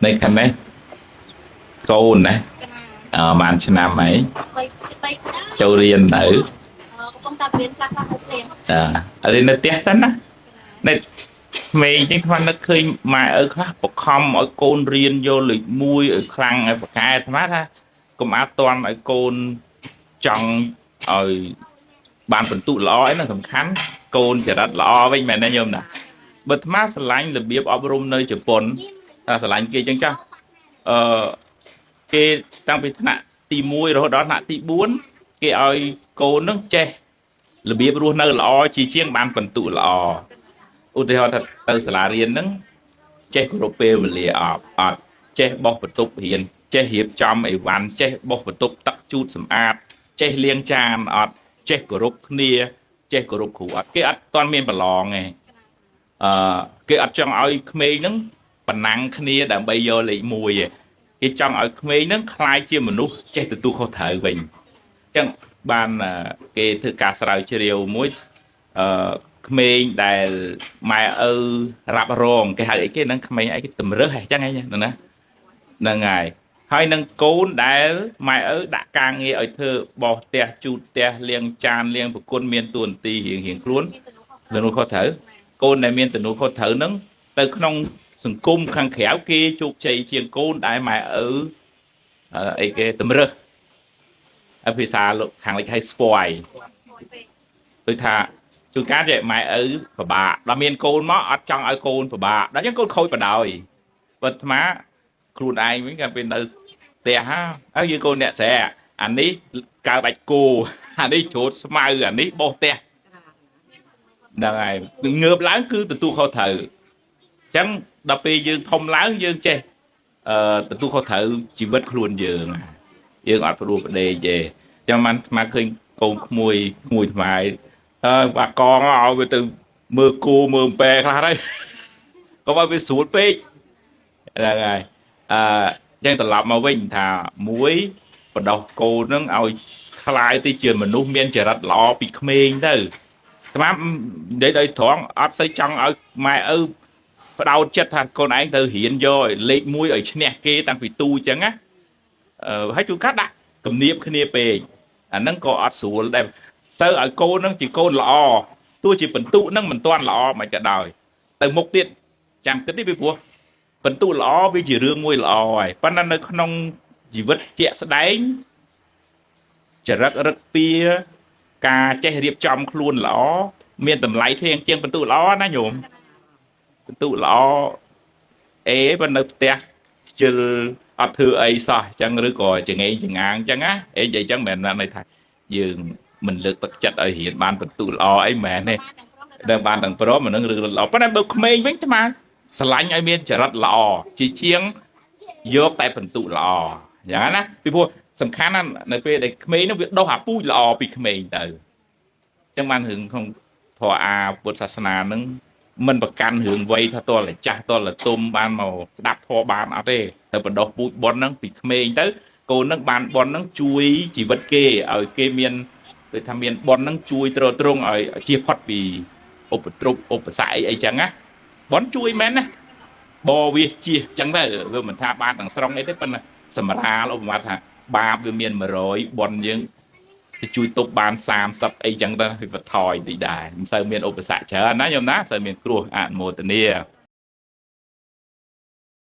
នៅខាងនេះកូនណាអឺប្រហែលឆ្នាំហើយ 3 ចូលរៀននៅ កំពុងតែរៀនខ្លះខ្លះនៅផ្ទះ អឺរៀននៅផ្ទះសិនណានៅក្មេងអញ្ចឹងថ្មនឹកឃើញម៉ែឪខ្លះបខំឲ្យកូនរៀនយកលេខ1ឲ្យខ្លាំងឲ្យប្រកែអាត្មាថាកុំអាតន់ឲ្យកូនចង់ឲ្យបានបន្ទុកល្អអីហ្នឹងសំខាន់កូនចរិតល្អវិញមែនទេញោមណាបើអាត្មាស្រឡាញ់របៀបអប់រំនៅជប៉ុនថាស្រឡាញ់គេអញ្ចឹងចាស់អឺគេតាំងពីថ្នាក់ទី1រហូតដល់ថ្នាក់ទី4គេឲ្យកូននឹងចេះរបៀបរស់នៅល្អជាជាងបានបន្ទុកល្អឧទាហរណ៍ថាទៅសាលារៀនហ្នឹងចេះគោរពពេលវេលាអត់អត់ចេះបោះបន្ទប់រៀនចេះរៀបចំអីវ៉ាន់ចេះបោះបន្ទប់ទឹកជូតសម្អាតចេះលាងចានអត់ចេះគោរពគ្នាចេះគោរពគ្រូអត់គេអត់ទាន់មានប្រឡងទេអឺគេអត់ចង់ឲ្យក្មេងហ្នឹងប្រណាំងគ្នាដើម្បីយកលេខ1ទេគេចង់ឲ្យក្មេងហ្នឹងក្លាយជាមនុស្សចេះទទួលខុសត្រូវវិញអញ្ចឹងបានគេធ្វើការស្រាវជ្រាវមួយអឺក្មេងដែលម៉ែឪរ៉ាប់រងគេហៅអីគេហ្នឹងក្មេងអីគេតម្រើសអញ្ចឹងហ្នឹងណាហ្នឹងហើយហើយនឹងកូនដែលម៉ែឪដាក់ការងារឲ្យធ្វើបោសផ្ទះជូតផ្ទះលាងចានលាងប្រគុណមានតួនាទីរៀងរៀងខ្លួន មានទំនួលខុស ទំនួលខុសត្រូវកូនដែលមានទំនួលខុសត្រូវហ្នឹងទៅក្នុងសង្គមខាងក្រៅគេជោគជ័យជាងកូនដែលម៉ែឪអីគេតម្រើសហើយភាសាលោកខាងលិចហៅស្ពយ មួយពេក ដូចថាជួនកាលចេះម៉ែឪពិបាកដល់មានកូនមកអត់ចង់ឲ្យកូនពិបាកដល់ចឹងកូនខូចបដ ாய் បើអាត្មាខ្លួនឯងវិញកាលពេលនៅផ្ទះហ่าហើយយើងកូនអ្នកស្រែអានេះកើបាច់គោអានេះច្រូតស្មៅអានេះបោសផ្ទះហ្នឹងហើយងើបឡើងគឺទទួលខុសត្រូវអញ្ចឹងដល់ពេលយើងធំឡើងយើងចេះអឺទទួលខុសត្រូវជីវិតខ្លួនយើងយើងអត់ព្រោះប្រដេកទេអញ្ចឹងបានអាត្មាឃើញកូនក្មួយក្មួយថ្មអើបាកងឲ្យវាទៅមើលគោមើលអំពែខ្លះទៅកុំឲ្យវាស្រួលពេកហ្នឹងហើយអឺចឹងត្រឡប់មកវិញថាមួយបដោះកូនហ្នឹងឲ្យខ្លាយទៅជាមនុស្សមានចរិតល្អពីក្មេងទៅស្មានិយាយដោយត្រង់អត់សូវចង់ឲ្យម៉ែឪផ្ដោតចិត្តថាកូនឯងទៅរៀនយកឲ្យលេខ1ឲ្យឈ្នះគេតាំងពីទូអញ្ចឹងណាអឺហើយជួនកាលដាក់គំនាបគ្នាពេកអាហ្នឹងក៏អត់ស្រួលដែរសូវឲ្យកូនហ្នឹងជាកូនល្អទោះជាបន្ទុកហ្នឹងមិនទាន់ល្អមិនក៏ដោយទៅមុខទៀតចាំគិតទេពីព្រោះបន្ទុកល្អវាជារឿងមួយល្អហើយប៉ុន្តែនៅក្នុងជីវិតជាក់ស្ដែងចរិតរឹកពីការចេះរៀបចំខ្លួនល្អមានតម្លៃធៀងជាងបន្ទុកល្អណាញោមបន្ទុកល្អអេប៉ុន្តែនៅផ្ទះខ្ជិលអត់ធ្វើអីសោះអញ្ចឹងឬក៏ចងេងចងាងអញ្ចឹងណាអេនិយាយអញ្ចឹងមិនមែនន័យថាយើងមិនលើកទឹកចិត្តឲ្យរៀនបានបន្ទុកល្អអីមិនមែនទេ បានទាំងព្រមដែលបានទាំងព្រមអានឹងរឿងល្អប៉ុន្តែបើក្មេងវិញអាត្មាស្រឡាញ់ឲ្យមានចរិតល្អជាជាងយកតែបន្ទុកល្អអញ្ចឹងណាពីព្រោះសំខាន់ណាស់នៅពេលដែលក្មេងនោះវាដុះអាពូជល្អពីក្មេងទៅអញ្ចឹងបានរឿងក្នុងធម៌អាពុទ្ធសាសនានឹងមិនប្រកាន់រឿងវ័យថាតលតែចាស់តលតែទុំបានមកស្ដាប់ធម៌បានអត់ទេទៅបណ្ដុះពូជប៉ុនហ្នឹងពីក្មេងទៅកូនហ្នឹងបានប៉ុនហ្នឹងជួយជីវិតគេឲ្យគេមានដូចថាមានប៉ុនហ្នឹងជួយទ្រទ្រង់ឲ្យជៀសផុតពីឧបទ្រពឧបសគ្គអីអីចឹងណាបនជួយមែនណាបវាជៀសចឹងទៅវាមិនថាបានទាំងស្រុងអីទេប៉ុន្តែសម្រាលឧបមាថាបាបវាមាន100បនយើងទៅជួយទប់បាន30អីចឹងទៅវាបន្ថយតិចដែរមិនសូវមានឧបសគ្គច្រើនណាញោមណាមិនសូវមានគ្រោះអនុមោទនា